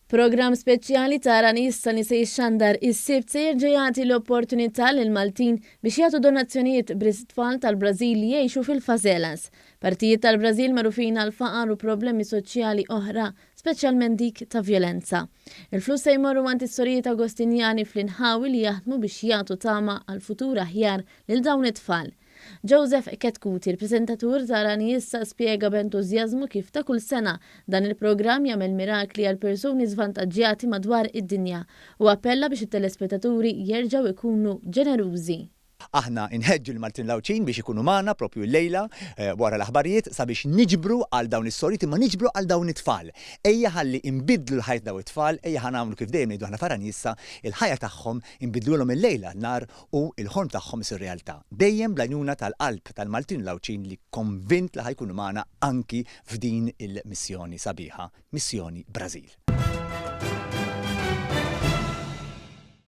Programm speċjali ta' Arani Issa li se jixxandar is-Sibt se jerġa' jagħti l-opportunità lill-Maltin biex jagħtu donazzjonijiet b'risq tfal tal-Brażil li jgħixu fil-favelas. Partijiet tal-Brażil magħrufin għall-faqar u problemi soċjali oħra, speċjalment dik ta' vjolenza. Il-flus se jmorru għand is-sorijiet Agostinjani fl-inħawi li jaħdmu biex jagħtu tama għal futur aħjar lil dawn it-tfal. Joseph Chetcuti, il-preżentatur ta' Arani Issa spjega b'entużjażmu kif ta' kull sena dan il-programm jagħmel mirakli għal persuni żvantaġġjati madwar id-dinja u appella biex it-telespettaturi jerġgħu jkunu ġenerużi. Aħna nħeġġu lill-Maltin u l-Għawdxin biex ikunu magħna propju llejla wara l-aħbarijiet sabiex niġbru għal dawn is-sorijiet imma niġbru għal dawn it-tfal. Ejja ħalli nbiddlu l-ħajja ta' dawn it-tfal, ejja ħa nagħmlu kif dejjem ngħidu aħna f'Arani Issa, il-ħajja tagħhom inbiddluhom mill-lejl għan-nhar u l-ħolm tagħhom isir realtà. Dejjem bl-għajnuna tal-qalb tal-Maltin u l-Għawdxin li konvint li ħa jkunu magħna anki f'din il-missjoni sabiħa, Missjoni Brażil.